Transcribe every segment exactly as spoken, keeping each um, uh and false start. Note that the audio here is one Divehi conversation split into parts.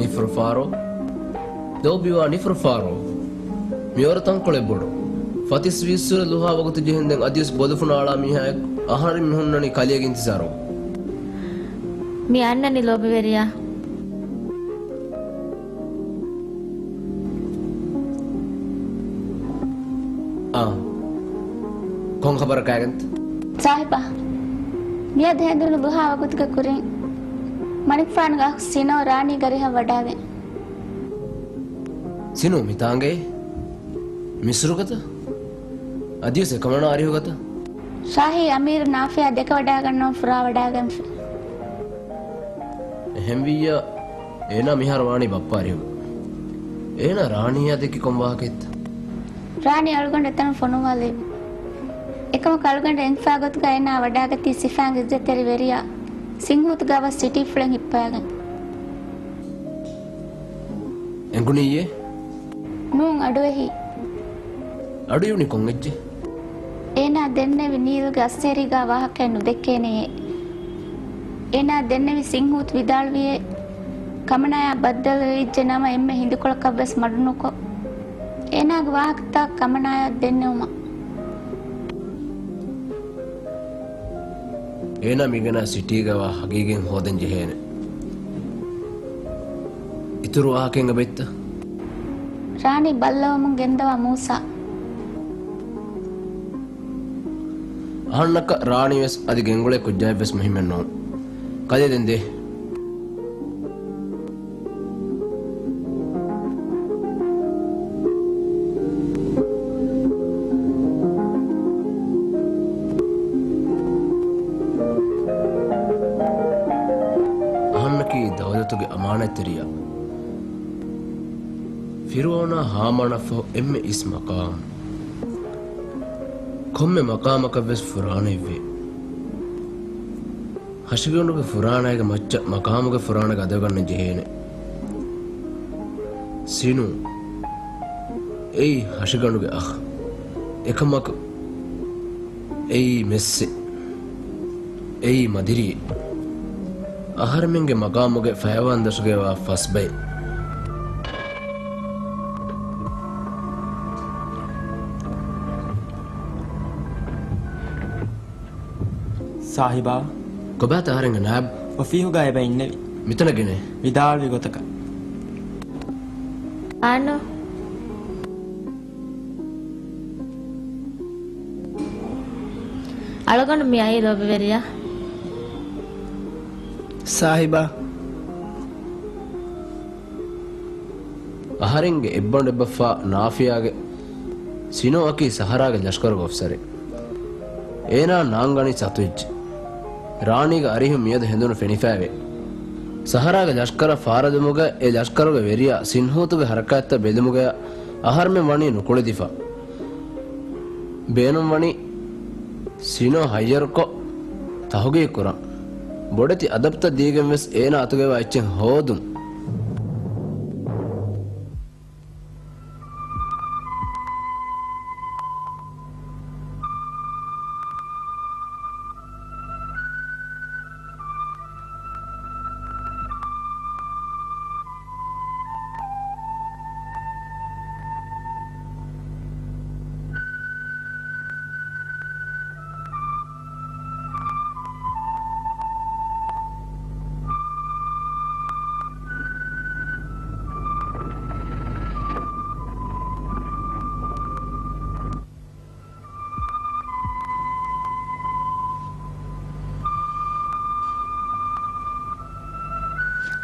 ނިފުރު ފާރޯ. ލޯބިވާ ނިފުރު ފާރޯ. މިވަރު ތަންކޮޅެއް ބޮޑު. ފަތިސް ވީއްސުރެ ލުހާ ވަގުތު ޖެހެންދެން އަދިވެސް ބޮލުފުނާޅާ މީހާއެކު އަހަރެން މި ހުންނަނީ ކަލޭގެ އިންތިޒާރު. މި އަންނަނީ ލޯބިވެރިޔާ. އާ. ކޮން ޚަބަރަކާގެންތަ؟ ސާހިބާ، މިއަދު ހެނދުނު ލުހާ ވަގުތުގެ ކުރިން މަނިކުފާނުގެ އަޚް ސިނޯ ރާނީގެ އަރިހަށް ވަޑާގެން. ސިނޯ މިތާނގައޭ؟ މިސްރުގަތަ؟ އަދިވެސް އެކަމަނާ އަރިހުގަތަ؟ ޝާހީ އަމީރު ނާފިޔާ ދެކެވަޑާގަންނަވަން ފުރާވަޑާގެންފި. އެހެންވިއްޔާ، އޭނާ މިހާރު ވާނީ ބައްޕަ އަރިހުގަ. އޭނާ ރާނީއާ ދެއްކި ކޮން ވާހަކައެއްތަ؟ ރާނީ އަޅުގަނޑު އެތަނަށް ފޮނުވާލެވި. އެކަމަކު އަޅުގަނޑު އެންފާ ގޮތުގަ އޭނާ ވަޑާގަތީ ސިފާގެ އިއްޒަތްތެރި ވެރިޔާ ސިންހޫތުގަ އަވަސް ސިޓީފުޅެއް ހިއްޕައިގެން. އެނގުނީއޭ؟ ނޫން އަޑުއެހި. އަޑުއިވުނީ ކޮންއެއްޗެއް؟ އޭނާ ދެންނެވި ނީލްގެ އައްސޭރީގާ ވާހަކައެއް ނުދެއްކޭނެޔޭ. އޭނާ ދެންނެވި ސިންހޫތު ވިދާޅުވިއޭ، ކަމަނާޔާ ބައްދަލުވެވިއްޖެ ނަމަ އެންމެ ހިނދުކޮޅަކަށްވެސް މަޑުނުކޮށް، އޭނާގެ ވާހަކަތައް ކަމަނާޔަށް ދެންނެވުމަށް. އޭނާ މިގެނާ ސިޓީގަވާ ހަގީގަތް ހޯދަން ޖެހޭނެ. އިތުރު ވާހަކައެއް އެބައޮތްތަ؟ ރާނީ ބައްލަވަމުން ގެންދަވާ މޫސާ. އަހަންނަކަށް ރާނީވެސް އަދި ގެންގުޅޭ ކުއްޖާއެއްވެސް މުހިއްމެއް ނޫން. ކަލޭ ދެން ދޭ. އަހަންނަކީ ދައުލަތުގެ އަމާނަތްތެރިޔާ. ފިރުޢައުނާ ހާމާނަށްފަހު އެންމެ އިސް މަޤާމް. ކޮންމެ މަޤާމަކަށްވެސް ފުރާނައެއްވޭ. ހަށިގަނޑުގެ ފުރާނައިގެ މައްޗަށް މަޤާމުގެ ފުރާނަ ގަދަވެގަންނަން ޖެހޭނެ. ސިނޫ، އެއީ ހަށިގަނޑުގެ އަޚް. އެކަމަކު، އެއީ މެއްސެއް. އެއީ މަދިރިއެއް. އަހަރެމެންގެ މަޤާމުގެ ފަޔަވާން ދަށުގައިވާ ފަސްބައެއް. ސާހިބާ. ކޮބާތަ އަހަރެންގެ ނާއިބު؟ އޮފީހުގަ އެބަ އިންނެވި. މިތަނަށް ގެނޭ. ވިދާޅުވި ގޮތަކަށް. އާނޯ. އަޅުގަނޑު މި އައީ ލޯބިވެރިޔާ. ސާހިބާ. އަހަރެންގެ އެއްބަނޑު އެއްބަފާ ނާފިޔާގެ ސިނޯއަކީ ސަހަރާގެ ލަޝްކަރުގެ އޮފިސަރެއް. އޭނާ ނާންގަނީ ސަތުއްޖެ. ރާނީގެ އަރިހުން މިއަދު ހެނދުނު ފެނިފައިވޭ. ސަހަރާގެ ލަޝްކަރަށް ފާރަދުމުގަ އެ ލަޝްކަރުގެ ވެރިޔާ ސިންހޫތުގެ ހަރަކާތްތައް ބެލުމުގަ އަހަރުމެން ވަނީ ނުކުޅެދިފަ. ބޭނުންވަނީ ސިނޯ ހައްޔަރުކޮށް ތަހުގީގު ކުރަން. ބޮޑެތި އަދަބުތައް ދީގެން ވެސް އޭނާ އަތުގައިވާ އެއްޗެއް ހޯދުން.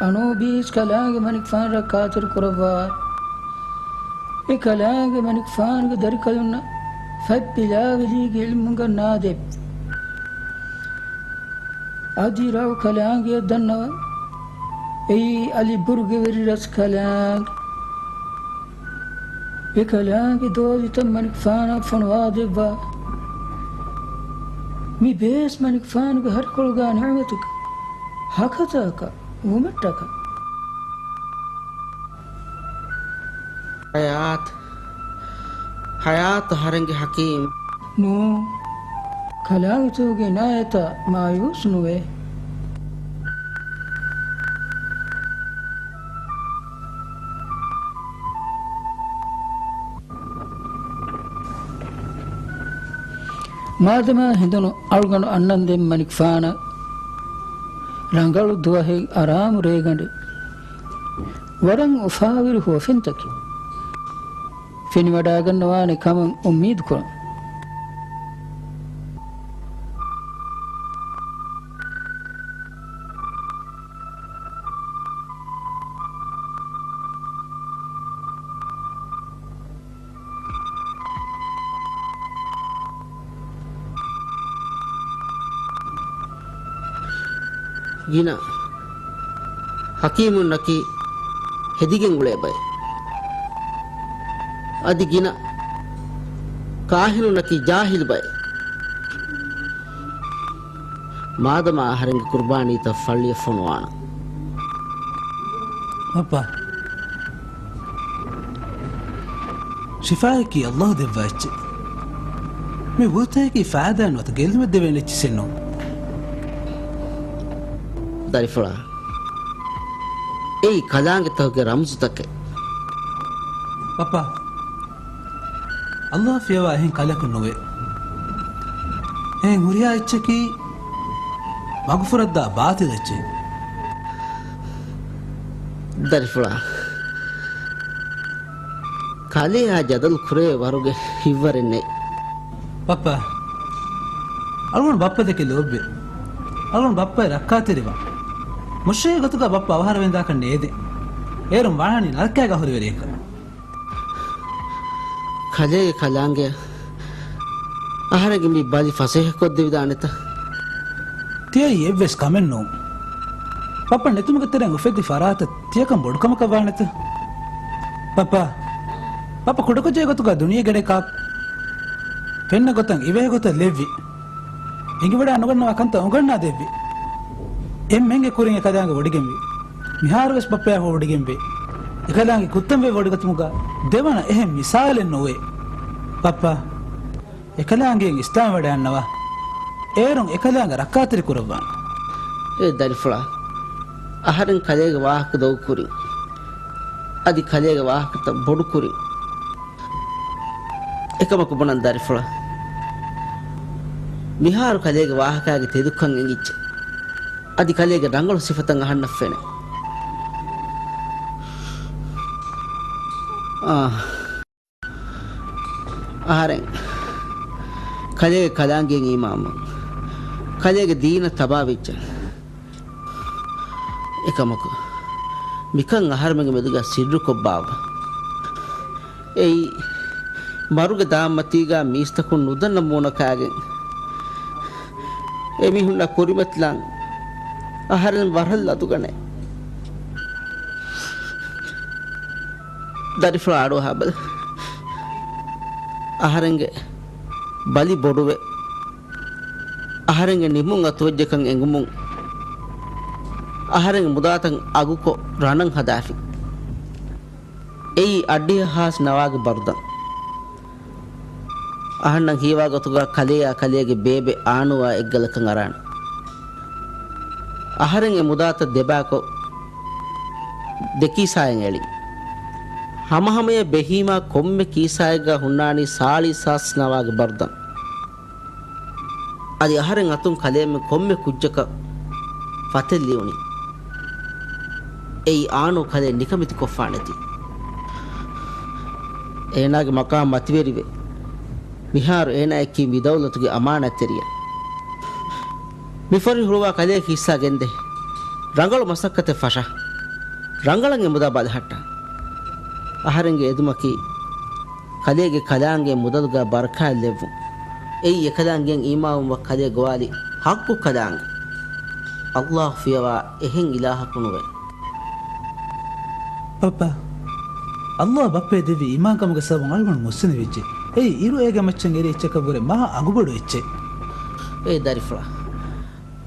އަނޫބީސް ކަލާނގެ މަނިކުފާނަށް ޚާތިރު ކުރައްވާ. އެ ކަލާނގެ މަނިކުފާނުގެ ދަރިކަލުންނަށް ފަތްޕިލާވެލީގެ އިލްމުގަ ނާދެއް. އަދި ރައު ކަލާނގެއަށް ދަންނަވަން. އެއީ އަލި ބުރުގެ ވެރިރަސް ކަލާނގެ. އެކަލާނގެ ދޯލިތައް މަނިކުފާނަށް ފޮނުވާދެއްވާ. މި ބޭސް މަނިކުފާނުގެ ހަރުކޮޅުގާ ނިޢުމަތުގެ ހަކަތައަކަށް ވުމަށްޓަކަ. ހަޔާތް، ހަޔާތް އަހަރެންގެ ހަކީމް. ނޫން، ކަލާނގެތޯގެ އިނާޔަތަށް މާޔޫސް ނުވޭ. މާދަމާ ހެނދުނު އަޅުގަނޑު އަންނަންދެން މަނިކުފާނަށް ރަނގަޅު ދުވަހެއް އަރާމު ރޭގަނޑެއް ވަރަށް އުފާވެރި ހުވަފެންތަކެއް ފެނިވަޑާގަންނަވާނެ ކަމަށް އުއްމީދު ކުރަން. ގިނަ ހަކީމުންނަކީ ހެދިގެން އުޅޭ ބައެއް. އަދި ގިނަ ކާހިނުންނަކީ ޖާހިލު ބައެއް. މާދަމާ އަހަރެންގެ ޤުރްބާނީތައް ފައްޅިއަށް ފޮނުވާނަން. ބައްޕާ، ޝިފާއަކީ ﷲ ދެއްވާ އެއްޗެއް. މި ވަގުތަކީ ފައިދާ ނުވަތަ ގެއްލުމެއް ދެވޭނެ އެއްޗިއްސެއް ނޫން. ދަރިފުޅާ، އެއީ ކަލާނގެތަކުގެ ރަމްޒުތަކެއް. ބައްޕާ، ﷲ ފިޔަވާ އެހެން ކަލަކު ނުވޭ. އެހެން ހުރިހާ އެއްޗަކީ މަގުފުރައްދާ ބާޠިލް އެއްޗެއް. ދަރިފުޅާ، ކަލެޔާ ޖަދަލު ކުރޭ ވަރުގެ ހިތްވަރެއް ނެތް. ބައްޕާ، އަޅުގަނޑު ބައްޕަ ދެކެ ލޯބިވޭ. އަޅުގަނޑު ބައްޕައަށް ރައްކާތެރިވާ. މުށެހި ގޮތުގަ ބައްޕަ އަވަހާރަވެންދާކަށް ނޭދޭ. އޭރުން ވާނީ ނަރަކައިގަ ހުރިވެރިއެއްކަން. ކަލޭގެ ކަލާނގެ އަހަރެންގެ މި ބަލި ފަސޭހަކޮށްދެވިދާނެތަ؟ ތިޔައީ އެއްވެސް ކަމެއް ނޫން. ބައްޕަ ނެތުމުގެ ތެރެއިން އުފެއްދި ފަރާތަށް ތިޔަކަން ބޮޑުކަމަކަށް ވާނެތަ؟ ބައްޕާ، ބައްޕަ ކުޑަކުއްޖެއްގެ ގޮތުގަ ދުނިޔޭގަ އެޑޭ ކާ ފެންނަ ގޮތަށް އިވޭ ގޮތަށް ލެއްވި. އެނގިވަޑާ ނުގަންނަވާ ކަންތައް އުނގަންނާ ދެއްވި. އެންމެންގެ ކުރިން އެކަލާނގެ ވޮޑިގެންވި. މިހާރުވެސް ބައްޕަޔާ ހޯ ވޮޑިގެންވޭ. އެކަލާނގެ ކުއްތަންވެ ވޮޑިގަތުމުގަ ދެވަނަ އެހެން މިސާލެއް ނުވޭ. ބައްޕާ، އެކަލާނގެއިން އިސްލާމް ވަޑައަންނަވާ. އޭރުން އެކަލާނގެ ރައްކާތެރި ކުރައްވާނެ. އޭ ދަރިފުޅާ، އަހަރެން ކަލޭގެ ވާހަކަ ދޮގުކުރިން. އަދި ކަލޭގެ ވާހަކަތައް ބޮޑުކުރިން. އެކަމަކު ބުނަން ދަރިފުޅާ، މިހާރު ކަލޭގެ ވާހަކާގެ ތެދުކަން އެނގިއްޖެ. އަދި ކަލޭގެ ރަނގަޅު ސިފަތައް އަހަންނަށް ފެނޭ. އާ. އަހަރެން ކަލޭގެ ކަލާނގެއިން އީމާންވަން. ކަލޭގެ ދީނަށް ތަބާވެއްޖެ. އެކަމަކު، މިކަން އަހަރެމެންގެ މެދުގަ ސިއްރުކޮށް ބާއްވަ. އެއީ، މަރުގެ ދާންމަތީގަ މީސްތަކުން ނުދަންނަ މޫނަކާގެން އެމީހުންނާ ކުރިމަތިލާން އަހަރެން ވަރަށް ލަދުގަނޭ. ދަރިފުޅާ އަޑުއަހާބަލަ. އަހަރެންގެ ބަލި ބޮޑުވެ، އަހަރެންގެ ނިމުން އަތުވެއްޖެކަން އެނގުމުން، އަހަރެން މުދާތައް އަގުކޮށް ރަނަށް ހަދާފި. އެއީ އައްޑިހަ ހާސް ނަވާގެ ބަރުދަން. އަހަންނަށް ހީވާ ގޮތުގަ ކަލެޔާ ކަލޭގެ ބޭބެ އާނޫއާ އެއްގަލަކަށް އަރާނެ. އަހަރެން އެ މުދާތައް ދެބާކޮށް، ދެ ކީސާއެއް އެޅި. ހަމަހަމަޔަށް ބެހީމާ ކޮންމެ ކީސާއެއްގަ ހުންނާނީ ސާޅީސް ހާސް ނަވާގެ ބަރުދަން. އަދި އަހަރެން އަތުން ކަލޭމެން ކޮންމެ ކުއްޖަކަށް ފަތެއް ލިޔުނީ. އެއީ އާނޫ ކަލޭ ނިކަމެތި ކޮށްފާނެތީ. އޭނާގެ މަޤާމް މަތިވެރިވެ، މިހާރު އޭނާއަކީ މި ދައުލަތުގެ އަމާނާތްތެރިޔާ. މިފަރި ހުޅުވާ ކަލޭ ކީއްސާ ގެންދޭ. ރަނގަޅު މަސައްކަތެއް ފަށާ. ރަނގަޅަށް އެ މުދާ ބަލަހައްޓާ. އަހަރެންގެ އެދުމަކީ ކަލޭގެ ކަލާނގެ މުދަލުގަ ބަރަކާތް ލެއްވުން. އެއީ އެކަލާނގެއަށް އީމާންވުމަށް ކަލޭ ގޮވާލި ޙައްޤު ކަލާނގެ. ﷲ ފިޔަވާ އެހެން އިލާހަކު ނުވޭ. ބައްޕާ، ﷲ ބައްޕައަށް ދެއްވި އީމާންކަމުގެ ސަބަބުން އަޅުގަނޑު މުސްލިމެއް ވެއްޖެ. އެއީ އިރު އޭގެ މައްޗަށް އެރި އެއްޗަކަށްވުރެ މާ އަގުބޮޑު އެއްޗެއް. އޭ ދަރިފުޅާ،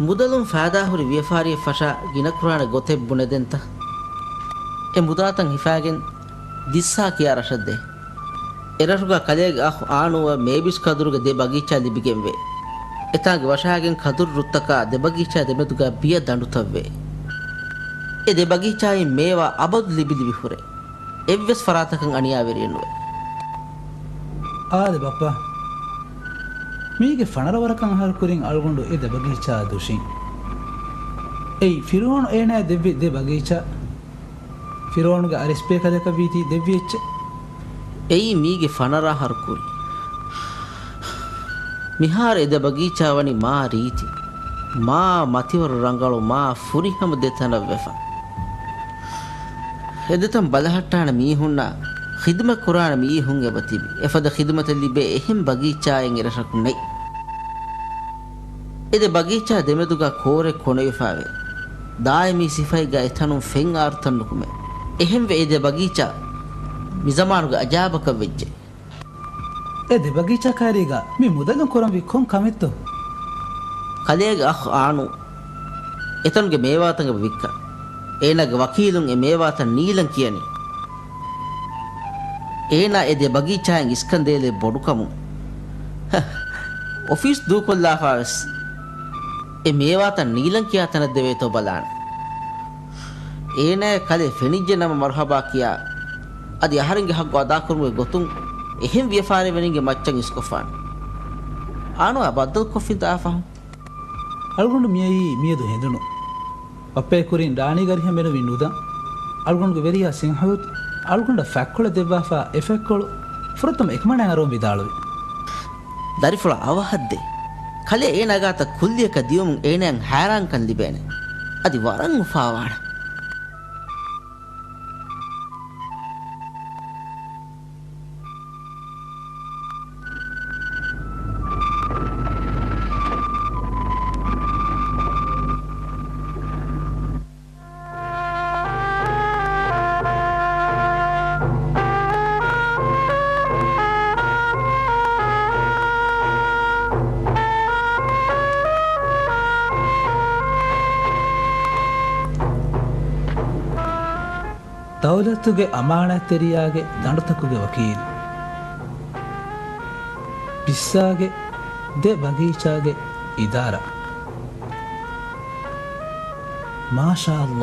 މުދަލުން ފައިދާހުރި ވިޔަފާރިއެއް ފަށާ ގިނަކުރާނެ ގޮތެއް ބުނެދެންތަ؟ އެ މުދާތައް ހިފާގެން ދިއްސާ ކިޔާ ރަށަށް ދޭ. އެރަށުގަ ކަލޭގެ އަޚް އާނޫއަށް މޭބިސް ކަދުރުގެ ދެ ބަގީޗާ ލިބިގެންވޭ. އެތާނގެ ވަށާގެން ކަދުރު ރުއްތަކާ ދެ ބަގީޗާ ދެމެދުގަ ބިޔަ ދަނޑުތައްވޭ. އެ ދެ ބަގީޗާއިން މޭވާ އަބަދު ލިބިލިބި ހުރޭ. އެއްވެސް ފަރާތަކަށް އަނިޔާވެރިއެއް ނުވޭ. އާދެ ބައްޕާ. މީގެ ފަނަރަ ވަރަކަށް އަހަރު ކުރިން އަޅުގަނޑު އެ ދެ ބަގީޗާއާ ދުށިން. އެއީ، ފިރުޢައުނު އޭނާއަށް ދެއްވި ދެ ބަގީޗާ. ފިރުޢައުނުގެ އަރިސް ބޭކަލަކަށް ވީތީ ދެއްވި އެއްޗެއް. އެއީ، މީގެ ފަނަރަ އަހަރު ކުރިން. މިހާރު އެ ދެ ބަގީޗާ ވަނީ މާ ރީތި، މާ މަތިވަރު ރަނގަޅު، މާ ފުރިހަމަ ދެ ތަނަށް ވެފަ. އެ ދެ ތަން ބަލަހައްޓާނެ މީހުންނާ ޚިދުމަތް ކުރާނެ މީހުން އެބަ ތިބި. އެފަދަ ޚިދުމަތެއް ލިބޭ އެހެން ބަގީޗާއެއް އެރަށަކު ނެތް. އެ ދެ ބަގީޗާ ދެމެދުގަ ކޯރެއް ކޮނެވިފައިވޭ. ދާއިމީ ސިފައިގަ އެތަނުން ފެން އާރުތައް ނުކުމޭ. އެހެންވެ، އެ ދެ ބަގީޗާ މި ޒަމާނުގެ އަޖާބަކަށް ވެއްޖެ. އެ ދެ ބަގީޗާ ކައިރީގަ މި މުދަލުން ކުރަންވީ ކޮން ކަމެއްތޯ؟ ކަލޭގެ އަޚް އާނޫ އެތަނުގެ މޭވާތައް އެބަ ވިއްކަން. އޭނާގެ ވަކީލުން އެ މޭވާތައް ނީލަން ކިޔަނީ. އޭނާ އެ ދެ ބަގީޗާއިން އިސްކަން ދޭލެއް ބޮޑުކަމުން. ހަ، އޮފީސް ދޫކޮށްލާފަ ވެސް އެ މޭވާތައް ނީލަން ކިޔާ ތަނަށް ދެވޭތޯ ބަލާނެ. އޭނާއަށް ކަލޭ ފެނިއްޖެ ނަމަ މަރުހަބާ ކިޔާ، އަދި އަހަރެންގެ ހައްގު އަދާކުރުމުގެ ގޮތުން އެހެން ވިޔަފާރިވެރިންގެ މައްޗަށް އިސްކޮށްފާނެ. އާނޫއާ ބައްދަލުކޮށްފިންތާ އާ ފަހުން؟ އަޅުގަނޑު މިއައީ މިއަދު ހެނދުނު. ބައްޕައެއް ކުރިން ރާނީގެ އަރިހަށް މެނުވީ ނުދަން. އަޅުގަނޑުގެ ވެރިޔާ ސިންހަވުތު އަޅުގަނޑަށް ފަތްކޮޅެއް ދެއްވާފަ އެ ފަތްކޮޅު ފުރަތަމަ އެކަމަނާއަށް އަރުވަން ވިދާޅުވި. ދަރިފުޅާ އަވަހަށްދޭ. ކަލޭ އޭނާ ގާތަށް ކުއްލިއަކަށް ދިޔުމުން އޭނާއަށް ހައިރާންކަން ލިބޭނެ. އަދި ވަރަށް އުފާވާނެ. ދައުލަތުގެ އަމާނާތްތެރިޔާގެ ދަނޑުތަކުގެ ވަކީލު. ބިއްސާގެ ދެ ބަގީޗާގެ އިދާރާ. މާޝާﷲ.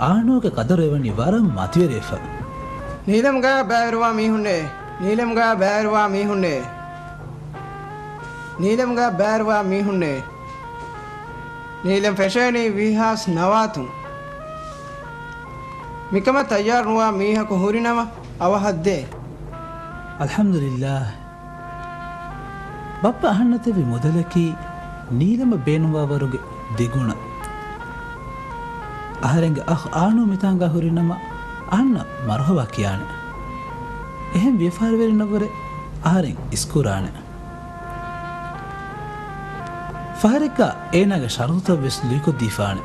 އާނޫގެ ޤަދަރު އެވަނީ ވަރަށް މަތިވެރިވެފަ. ނީލަމްގަ ބައިވެރިވާ މީހުންނޭ. ނީލަމްގަ ބައިވެރިވާ މީހުންނޭ. ނީލަމްގަ ބައިވެރިވާ މީހުންނޭ. ނީލަމް ފެށޭނީ ވީހާސް ނަވާތުން. މިކަމަށް ތައްޔާރުނުވާ މީހަކު ހުރިނަމަ އަވަހަށްދޭ. އަލްޙަމްދުލިއްލާހް. ބައްޕަ އަހަންނަށް ދެއްވި މުދަލަކީ ނީލަމަށް ބޭނުންވާވަރުގެ ދެގުނަ. އަހަރެންގެ އަޚް އާނޫ މިތާނގާ ހުރިނަމަ އަހަންނަށް މަރުޙަބާ ކިޔާނެ. އެހެން ވިޔަފާރިވެރިންނަށްވުރެ އަހަރެން އިސްކުރާނެ. ފަހަރެއްގަ އޭނާގެ ޝަރުޠުތައް ވެސް ލުއިކޮށްދީފާނެ.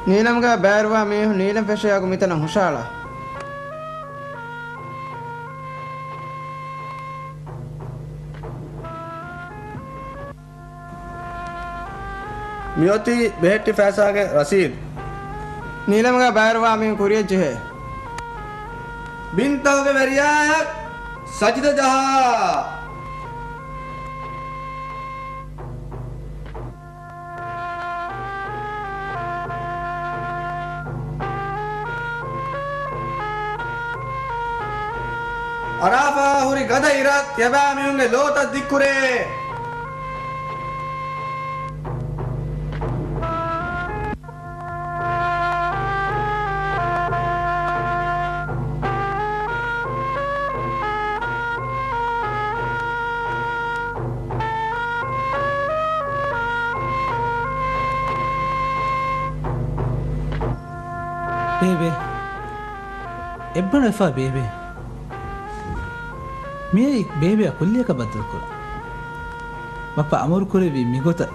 ނީލަމްގަ ބައިވެރިވާ މީހުން ނީލަމް ފެށޭއަގު މިތަނަށް ހުށަހަޅާ. މިއޮތީ ބެހެއްޓި ފައިސާގެ ރަސީދު. ނީލަމްގަ ބައިވެރިވާ މީހުން ކުރިޔަށްޖެހޭ. ބިންތަކުގެ ވެރިޔާއަށް ސަޖިދަ ޖަހާ. އަރާފާ ހުރި ގަދަ އިރަށް ތިޔަބައިމީހުންގެ ލޯތައް ދިއްކުރޭ. ބޭބެ، އެއްބަނޑު ވެފާ ބޭބެ. މިއީ ބޭބެއާ ކުއްލިއަކަށް ބައްދަލުކުރަން. ބައްޕަ އަމުރު ކުރެއްވީ މިގޮތަށް.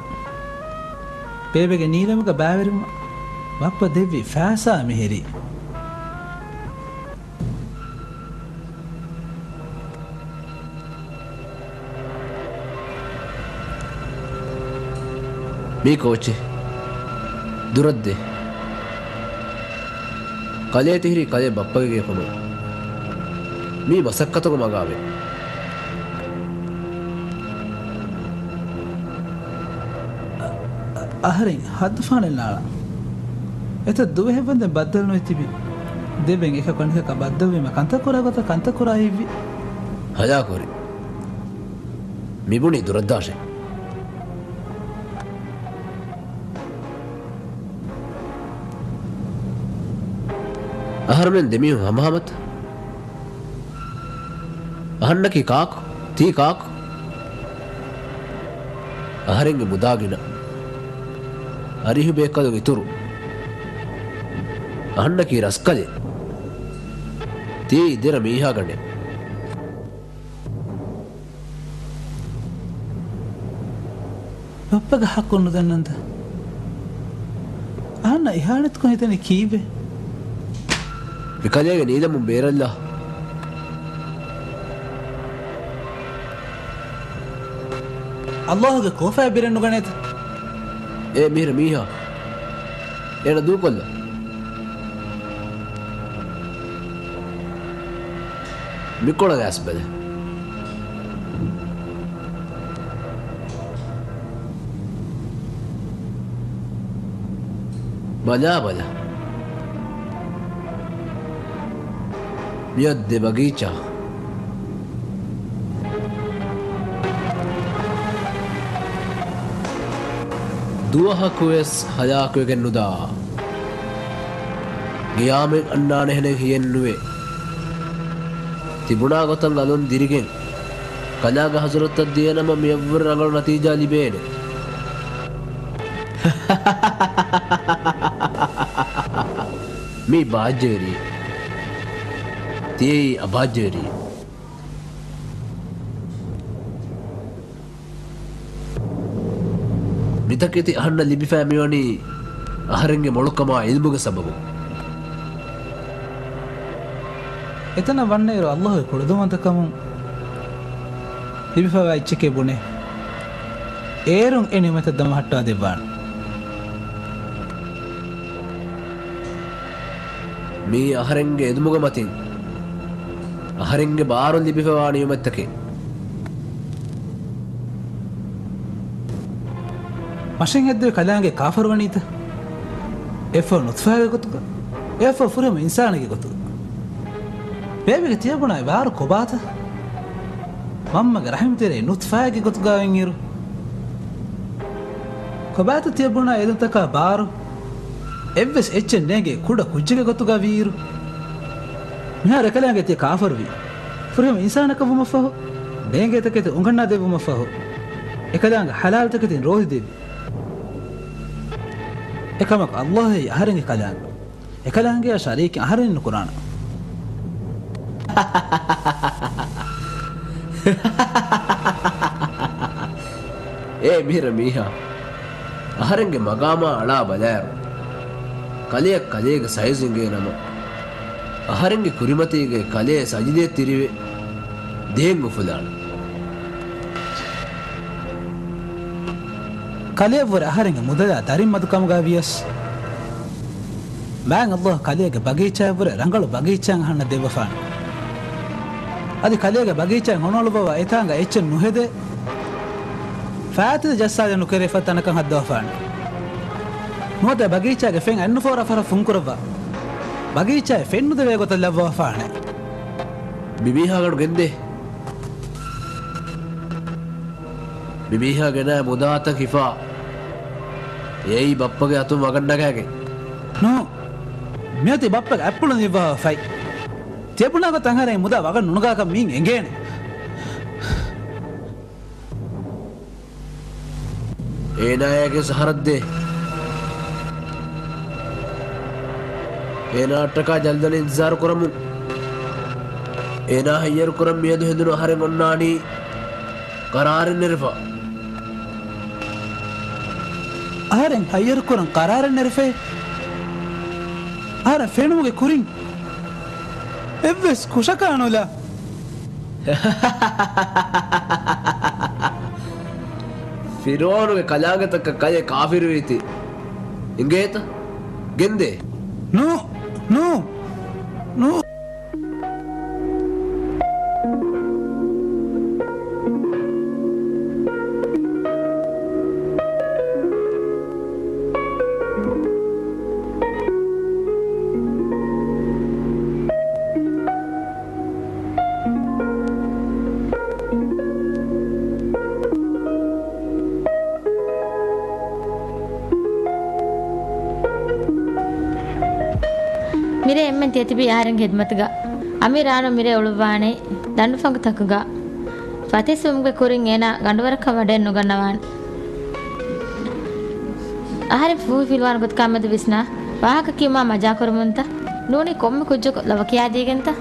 ބޭބެގެ ނީލަމްގަ ބައިވެރިވުމަށް ބައްޕަ ދެއްވި ފައިސާ މިހިރީ. މީ ކޯއްޗެއް؟ ދުރަށްދޭ. ކަލޭ ތިހިރީ ކަލޭ ބައްޕަގެ ގެ ކޮބަ. މީ މަސައްކަތުގެ މަގާމެއް. އަހަރެން ހައްދަފާނެއް ނާޅާ. އެތައް ދުވަހެއްވަންދެން ބައްދަލުނުވެ ތިބި. ދެބެން އެކަކު އަނެކަކާ ބައްދަލުވީމަ ކަންތައް ކުރާ ގޮތަށް ކަންތައް ކުރާ ހިތްވި. ހަޔާކުރި. މިބުނީ ދުރަށްދާށޭ. އަހަރުމެން ދެމީހުން ހަމަހަމަތަ؟ އަހަންނަކީ ކާކު؟ ތީ ކާކު؟ އަހަރެންގެ މުދާ ގިނަ. އަރިހު ބޭކަލުން އިތުރު. އަހަންނަކީ ރަސްކަލެއް. ތީ ދެރަ މީހާގަނޑެއް. ބައްޕަގެ ޙައްޤު ނުދަންނަންތަ؟ އަހަންނަށް އިހާނެތިކޮށް ހިތަނީ ކީއްވެ؟ މި ކަލޭގެ ނީލަމުން ބޭރަށްލާ. ﷲ ގެ ކޯފާއެއް ބިރެއް ނުގަނޭތަ؟ އޭ މިހިރަ މީހާ. އޭނަ ދޫކޮށްލަ. މިކޮޅަށް އައިސް ބަލަ. ބަލާ ބަލަ. މިއޮތް ދެ ބަގީޗާ. ދުވަހަކުވެސް ހަލާކުވެގެން ނުދާ. ގިޔާމެއް އަންނާނެހެނެއް ހިޔެއްނުވޭ. ތިބުނާ ގޮތަށް އަލުން ދިރިގެން ކަލާގެ ހަޒުރަތަށް ދިޔަނަމަ މިއަށްވުރެ ރަނގަޅު ނަތީޖާ ލިބޭނެ. މީ ބާއްޖަވެރި. ތިޔައީ އަބާއްޖަވެރި. މިތަކެތި އަހަންނަށް ލިބިފައި މިވަނީ އަހަރެންގެ މޮޅުކަމާ ޢިލްމުގެ ސަބަބުން. އެތަނަށް ވަންނައިރު ﷲ ގެ ކުޅަދުންވަންތަކަމުން ލިބިފައިވާ އެއްޗެކޭ ބުނޭ. އޭރުން އެ ނިޢުމަތަށް ދަމަހައްޓާ ދެއްވާނެ. މީ އަހަރެންގެ އެދުމުގެ މަތިން އަހަރެންގެ ބާރު ލިބިފަވާ ނިޢުމަތްތަކެއް. މަށެއް ހެއްދެވި ކަލާނގެ ކާފަރުވަނީތަ؟ އެއަށްފަހު ނުޠްފާގެ ގޮތުގަ، އެއަށްފަހު ފުރިހަމަ އިންސާނެއްގެ ގޮތުގަ. ބޭބެގެ ތިޔަބުނާ އެ ބާރު ކޮބާތަ؟ މަންމަގެ ރަޙިމްތެރޭ ނުޠްފާގެ ގޮތުގަ ވިންއިރު. ކޮބާތަ ތިޔަބުނާ އެދުންތަކާ ބާރު؟ އެއްވެސް އެއްޗެއް ނޭނގޭ ކުޑަ ކުއްޖެއްގެ ގޮތުގަ ވީއިރު. މިހާރު އެކަލާނގެ ތިޔަ ކާފަރުވީ. ފުރިހަމަ އިންސާނަކަށް ވުމަށްފަހު، ނޭނގޭ ތަކެތި އުނގަންނާ ދެއްވުމަށްފަހު، އެކަލާނގެ ޙަލާލު ތަކެތިން ރޯދި ދެއްވި. އެކަމަކު ﷲ އެއީ އަހަރެންގެ ކަލާނގެ. އެކަލާނގެއާ ޝަރީކެއް އަހަރެން ނުކުރާނަން. އޭ މިހިރަ މީހާ، އަހަރެންގެ މަގާމާ އަޅާ ބަލާއިރު، ކަލެއަށް ކަލޭގެ ސައިޒު އިނގޭ ނަމަ، އަހަރެންގެ ކުރިމަތީގައި ކަލޭ ސަޖިދަޔަށް ތިރިވެ، ދޭން އުފުލާނެ. ކަލެއަށްވުރެ އަހަރެންގެ މުދަލާ ދަރިން މަދުކަމުގަ ވިޔަސް، މާތް ﷲ ކަލޭގެ ބަގީޗާއަށްވުރެ ރަނގަޅު ބަގީޗާއެއް އަހަންނަށް ދެއްވަފާނެ. އަދި ކަލޭގެ ބަގީޗާއެއް ހޮނުއަޅުއްވަވާ އެތާނގަ އެއްޗެއް ނުހެދޭ. ފާތިލް ޖައްސާލެއް ނުކެރޭ ފަދަ ތަނަކަށް ހައްދަވާފާނެ. ނުވަތަ ބަގީޗާގެ ފެން އަތްނުފޯރާ ފަހަރަށް ފުންކުރައްވާ. ބަގީޗާއެއް ފެން ނުދެވޭ ގޮތަށް ލައްވަވާފާނެ. މި މީހާގަނޑު ގެންދޭ. މި މީހާ ގެނައި މުދާތައް ހިފާ. އެއީ ބައްޕަގެ އަތުން ވަގަށް ނަގާގެން. ނޫ. މިއޮތީ ބައްޕަގެ އަތްޕުޅު ނިއްވާފަ ފަތް. ތިޔަބުނާ ގޮތަށް އަހަރެން މުދާ ވަގަށް ނުނަގާކަށް މީން އެނގޭނެ. އޭނާޔާގެ ސަހަރަށް ދޭ. އޭނާއަށްޓަކާ ޖަލްދަން އިންތިޒާރު ކުރަމުން. އޭނާ ހައްޔަރު ކުރަން މިއަދު ހެނދުނު އަހަރެން އޮންނާނީ ޤަރާރެއް ނެރެފަ. އަހަރެން ހައްޔަރު ކުރަން ޤަރާރެއް ނެރެފައޭ. އަހަރެން ފެނުމުގެ ކުރިން އެއްވެސް ކުށަކާ ނުލާ. ފިރުޢައުނުގެ ކަލާނގެތަކަށް ކަލޭ ކާފިރުވީތީ. އިނގޭތަ؟ ގެންދޭ. ނޫ، ނޫ، ނޫ. މިރޭ އެންމެން ތިޔަތިބީ އަހަރެންގެ ހިދުމަތުގަ. އަމީރާ އަންނަ މިރޭ އުޅުއްވާނެ ދަނޑުފަންގުތަކުގަ. ފަތިސްވުމުގެ ކުރިން އޭނާ ގަނޑުވަރަކަށް ވަޑައެއް ނުގަންނަވާނެ. އަހަރެން ފޫހިފިލުވާނެ ގޮތަކާމެދު ވިސްނާ، ވާހަކަ ކިޔުމާ މަޖާކުރަމުންތަ؟ ނޫނީ ކޮންމެ ކުއްޖަކު ލަވަ ކިޔާދީގެންތަ؟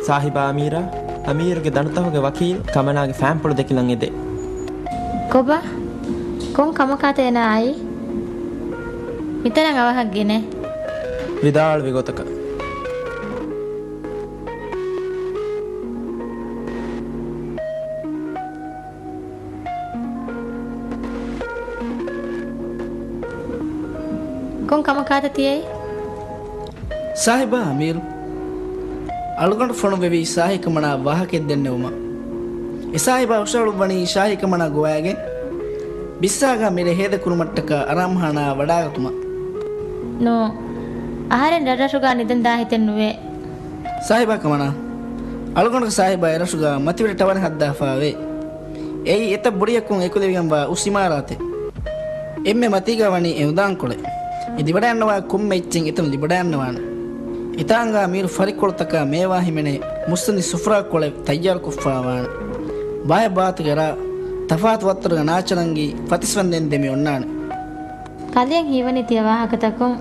ސާހިބާ އަމީރާ، އަމީރުގެ ދަނޑުތަކުގެ ވަކީލް ކަމަނާގެ ފާންޕުޅު ދެކިލަން އެދޭ. ކޮބާ؟ ކޮން ކަމަކާތަ އޭނާ އައީ؟ މިތަނަށް އަވަހަށް ގިނޭ. ވިދާޅުވި ގޮތަކަށް. ކޮން ކަމަކާތަ ތިއައީ؟ ސާހިބާ އަމީރު، އަޅުގަނޑު ފޮނުއްވެވީ ޝާހީ ކަމަނާ ވާހަކައެއް ދެންނެވުމަށް. އެ ސާހިބާ ހުށަހަޅުއްވަނީ ޝާހީ ކަމަނާ ގޮވައިގެން ބިއްސާގާ މިރޭ ހޭދަކުރުމަށްޓަކާ އަރާމްހާނާއަށް ވަޑާގަތުމަށް. ނޫން. އަހަރެން ރަށްރަށުގާ ނިދަން ދާ ހިތެއް ނުވޭ. ސާހިބާ ކަމަނާ، އަޅުގަނޑުގެ ސާހިބާ އެރަށުގާ މަތިވެރި ޓަވަރެއް ހައްދާފާވޭ. އެއީ އެތައް ބުޑިއަކުން އެކުލެވިގެންވާ އުސް އިމާރާތެއް. އެންމެ މަތީގާ ވަނީ އެ އުނދާންކޮޅެއް. އެ ލިބަޑައިގަންނަވާ ކޮންމެ އެއްޗެއް އެތަނުން ލިބަޑައިގަންނަވާނެ. އެތާނގާ މީރު ފަރިކޮޅުތަކާ މޭވާ ހިމެނޭ މުއްސަނދި ސުފްރާ ކޮޅެއް ތައްޔާރުކޮށްފާވާނެ. ބާއެއް ބާތުގެ ރާ، ތަފާތު ވައްތަރުގެ ނާޗަރަންގީ ފަތިސްވަންދެން ދެމި އޮންނާނެ. ކަލެއަށް ހީވަނީ ތިޔަ ވާހަކަތަކުން.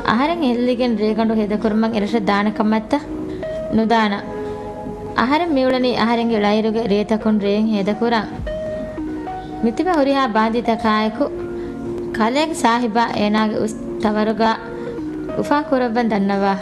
އަހަރެން އެއްލިގެން ރޭގަނޑު ހޭދަކުރުމަށް އެރަށަށް ދާނެ ކަމަށްތަ؟ ނުދާނަ. އަހަރެން މިއުޅެނީ އަހަރެންގެ ޅައިރުގެ ރޭތަކުން ރޭން ހޭދަކުރަން. މިތިބެ ހުރިހާ ބާނދީތަކާއެކު، ކަލޭގެ ސާހިބާ އޭނާގެ އުސް ތަވަރުގަ އުފާ ކުރައްވަން ދަންނަވާ.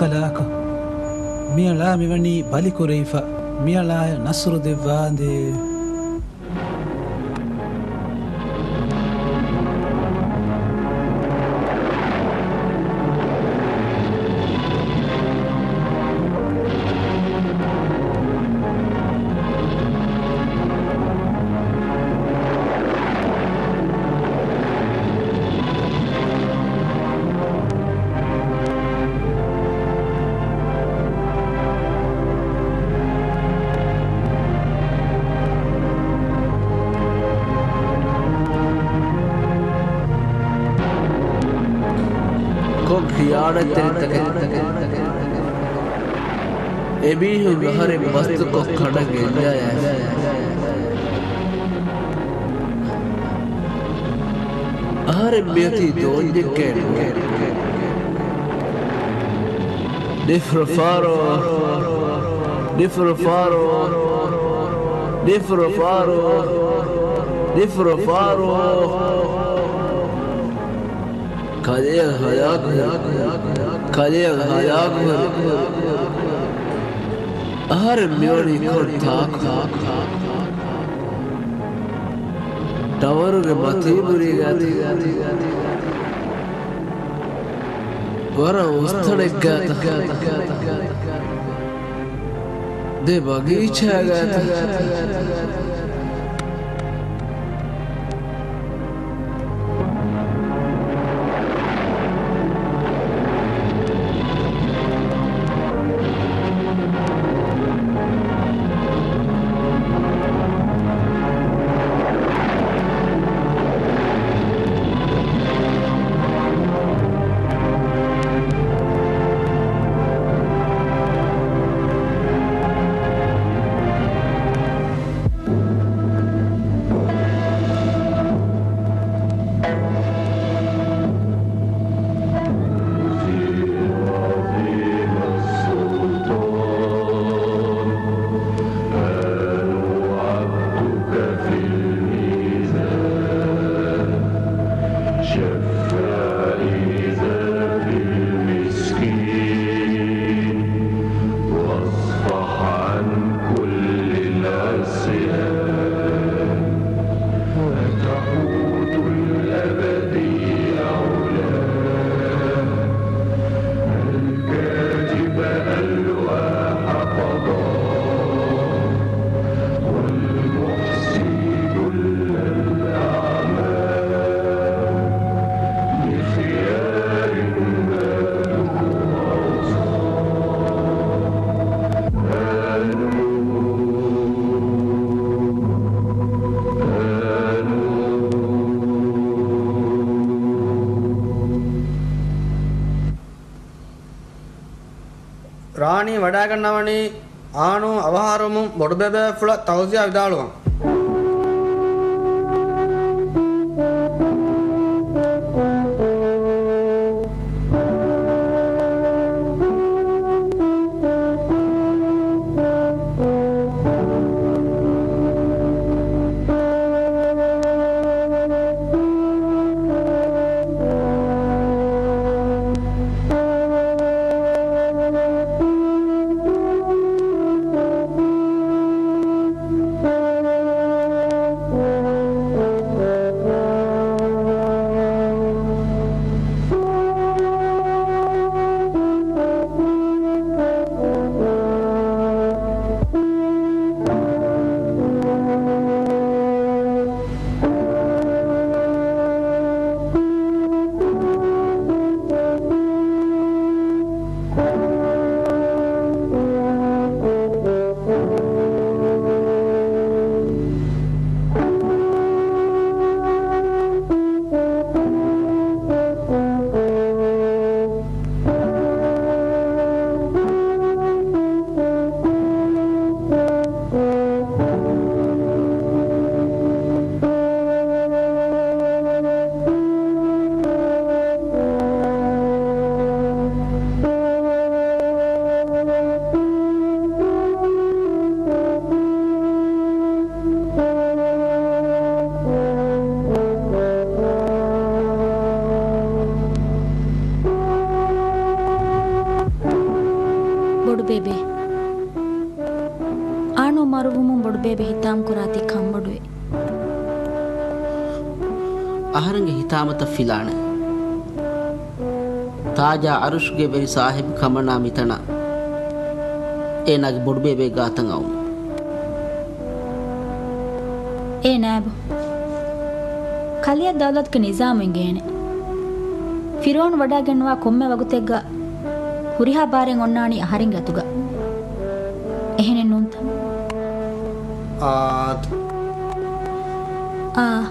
ކަލާކޮ، މިއަޅާ މިވަނީ ބަލިކުރެވިފަ، މިއަޅާއަށް ނަޞްރު ދެއްވާނދޭ. ކޮން ޚިޔާނަތްތެރިތަކެއް؟ އެމީހުން އަހަރެން މަސްތުކޮށް ކަނޑަށް ގެންދާޔާ. އަހަރެން މިއޮތީ ދޯންޏެއްގައެއް ނޫން. ނިފްރު ފާރޯ، ނިފްރު ފާރޯ، ނިފްރު ފާރޯ، ނިފްރު ފާރޯ. ކަލެއަށް ހަލާކު، ކަލެއަށް ހަލާކު. އަހަރެން މިވަނީ ކޮން ތާކު؟ ޓަވަރުގެ މަތީބުރީގަތަ؟ ވަރަށް އުސްތަނެއްގަތަ؟ ދެ ބަގީޗާގަތަ؟ واصفح عن كل العصيان، أتعود الأبدي أولى، الكاذب ألواح قضاء، والمحصي كل الأعمال بخيار ما دون ރާނީ ވަޑައިގަންނަވަނީ އާނޫ އަވަހާރަވުމުން ބޮޑުބޭބޭފުޅަށް ތައުޒިޔާ ވިދާޅުވަން. ހިތާމަކުރާތީ ކަންބޮޑުވޭ. އަހަރެންގެ ހިތާމަތައް ފިލާނެ. ތާޖާ އަރުޝްގެ ވެރި ސާހިބު ކަމަނާ މިތަނަށް އޭނާގެ ބޮޑުބޭބެ ގާތަށް އައުމު. އޭ ނާބު. ކަލެޔަށް ދައުލަތުގެ ނިޒާމު އިނގޭނެ. ފިރުއައުން ވަޑައިގެންނަވާ ކޮންމެ ވަގުތެއްގަ ހުރިހާ ބާރެއް އޮންނާނީ އަހަރެންގެ އަތުގަ. އެހެނެއް ނޫންތަ؟ އާދ. އާ.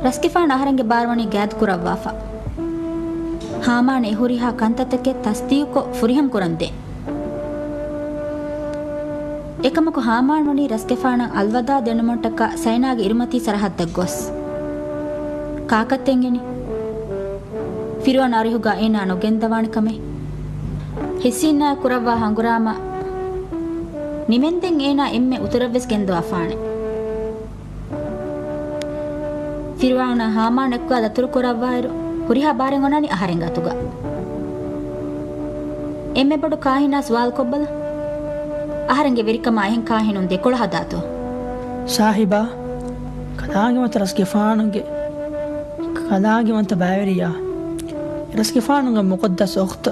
ރަސްގެފާނު އަހަރެންގެ ބާރުވަނީ ގާތް ކުރައްވާފަ. ހާމާން އެ ހުރިހާ ކަންތައްތަކެއް ތަސްދީގުކޮށް ފުރިހަމަ ކުރަން ދޭ. އެކަމަކު ހާމާން ވަނީ ރަސްގެފާނަށް އަލްވަދާ ދެނުމަށްޓަކާ ސައިނާގެ އިރުމަތީ ސަރަހައްދަށް ގޮސް. ކާކަށް ތެނގެނީ؟ ފިރުއަން އަރިހުގަ އޭނާ ނުގެންދަވާނެ ކަމެއް. ހިސީންނާ ކުރައްވާ ހަނގުރާމަ ނިމެންދެން އޭނާ އެންމެ އުތުރަށްވެސް ގެންދަވާފާނެ. ފިރުއައުނާ ހާމާން އެއްކޮށް ދަތުރު ކުރައްވާއިރު، ހުރިހާ ބާރެއް އޮންނާނީ އަހަރެންގެ އަތުގަ. އެންމެ ބޮޑު ކާހިނާ ސުވާލު ކޮށްބަލަ. އަހަރެންގެ ވެރިކަމާ އެހެން ކާހިނުން ދެކޮޅަށް ހަދާތޯ؟ ސާހިބާ، ކަލާނގެ މަތަ ރަސްގެފާނުގެ ކަލާނގެ މަތަ ބައިވެރިޔާ، ރަސްގެފާނުގެ މުޤައްދަސް އުޚްތު،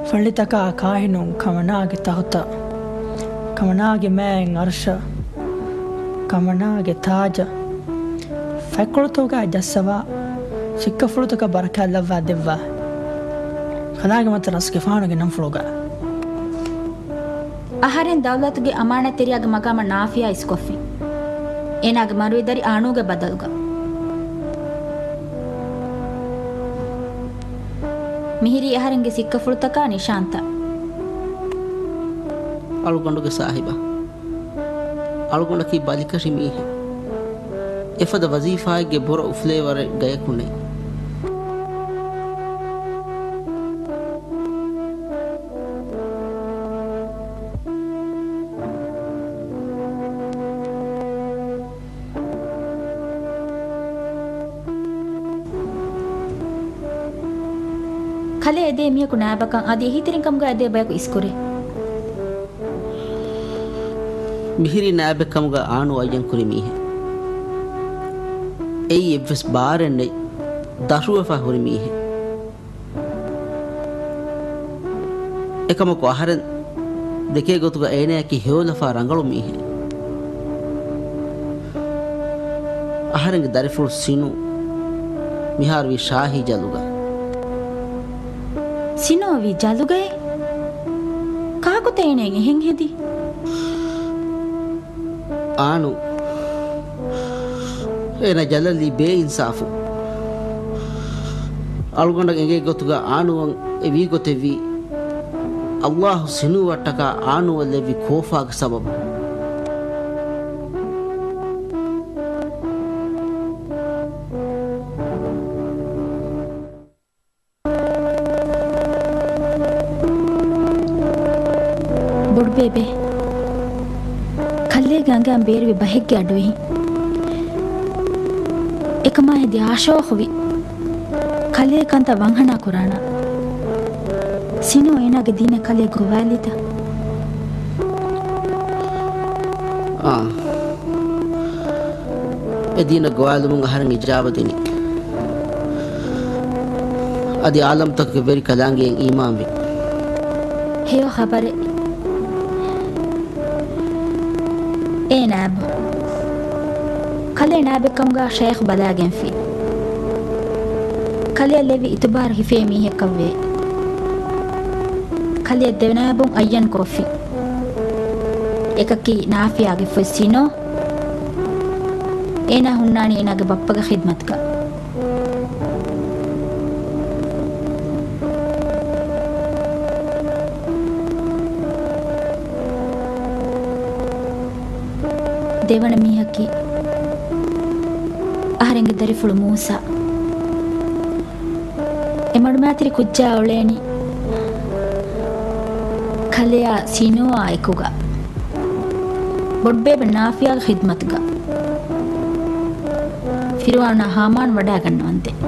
ފައްޅިތަކާ ކާހިނުން ކަމަނާގެ ތަޚްތަ، ކަމަނާގެ މާތް އަރްޝަށް، ކަމަނާގެ ތާޖަށް، ފަތްކޮޅުތަކުގައި ޖައްސަވާ، ސިއްކަފުޅުތަކަށް ބަރަކާތް ލައްވާ ދެއްވާ. ކަލާނގެ މަތަ ރަސްގެފާނުގެ ނަންފުޅުގަ. އަހަރެން ދައުލަތުގެ އަމާނާތްތެރިޔާގެ މަގާމަށް ނާފިޔާ އިސްކޮށްފިން. އޭނާގެ މަރުވެދަރި އާނޫގެ ބަދަލުގަ. މިހިރީ އަހަރެންގެ ސިއްކަފުޅުތަކާ ނިޝާންތައް. އަޅުގަނޑުގެ ސާހިބާ. އަޅުގަނޑަކީ ބަލިކަށި މީހެއް. އެފަދަ ވަޒީފާއެއްގެ ބޮރަށް އުފުލޭވަރެއް ގަޔަކު ނެތް. ކަލޭ އެދޭ މީހަކު ނާބަކަން އަދި އެހީތެރިން ކަމުގަ އެދޭ ބަޔަކު އިސްކުރޭ. މިހިރީ ނާއިބެއް ކަމުގަ އާނޫ އައްޔަން ކުރި މީހެއް. އެއީ އެއްވެސް ބާރެއް ނެތް، ދަށުވެފަ ހުރި މީހެއް. އެކަމަކު އަހަރެން ދެކޭ ގޮތުގަ އޭނަޔަކީ ހެޔޮލަފާ ރަނގަޅު މީހެއް. އަހަރެންގެ ދަރިފުޅު ސިނޫ މިހާރު ވީ ޝާހީ ޖަލުގަ. ސިނޯ ވީ ޖަލުގައޭ؟ ކާކުތަ އޭނައަށް އެހެން ހެދީ؟ އާނޫ. އޭނަ ޖަލަށްލީ ބޭއިންސާފު. އަޅުގަނޑަށް އެނގޭ ގޮތުގަ އާނޫއަށް އެ ވީގޮތެއްވީ، އައްލާހު ސިނޫއަށްޓަކާ އާނޫއަށް ލެއްވި ކޯފާގެ ސަބަބުން. ބޮޑުބޭބެ، ކަލޭގެ އަނގައިން ބޭރުވި ބަހެއްގެ އަޑުއެހިން. އެކަމާ ހެދި އާޝޯޚުވި. ކަލޭ ކަންތައް ވަންހަނާ ކުރާނަ. ސިނޯ އޭނާގެ ދީނަށް ކަލޭ ގޮވާލީތަ؟ އާ. އެ ދީނަށް ގޮވާލުމުން އަހަރެން އިޖާބަ ދިނީ. އަދި އާލަމްތަކުގެ ވެރި ކަލާނގެއަށް އީމާންވި. ހެޔޮ ޚަބަރެއް. އޭ ނާބު. ކަލޭ ނާބެއްކަމުގަ ޝައިޚް ބަލާގެންފި. ކަލޭ ލެއްވި އިތުބާރު ހިފޭ މީހެއްކަށްވޭ. ކަލޭ ދެ ނާބުން އައްޔަން ކޮށްފި. އެކަކީ ނާފިޔާގެ ފޮތް ސިނޯ. އޭނާ ހުންނާނީ އޭނާގެ ބައްޕަގެ ޚިދްމަތުގަ. ދެވަނަ މީހަކީ އަހަރެންގެ ދަރިފުޅު މޫސާ. އެ މަޑުމައިތިރި ކުއްޖާ އުޅޭނީ ކަލެޔާ ސިނޯއާ އެކުގަ. ބޮޑުބޭބެ ނާފިޔާގެ ޚިދްމަތުގަ. ފިރުއައުނާ ހާމާން ވަޑައިގަންނަވަންދެން.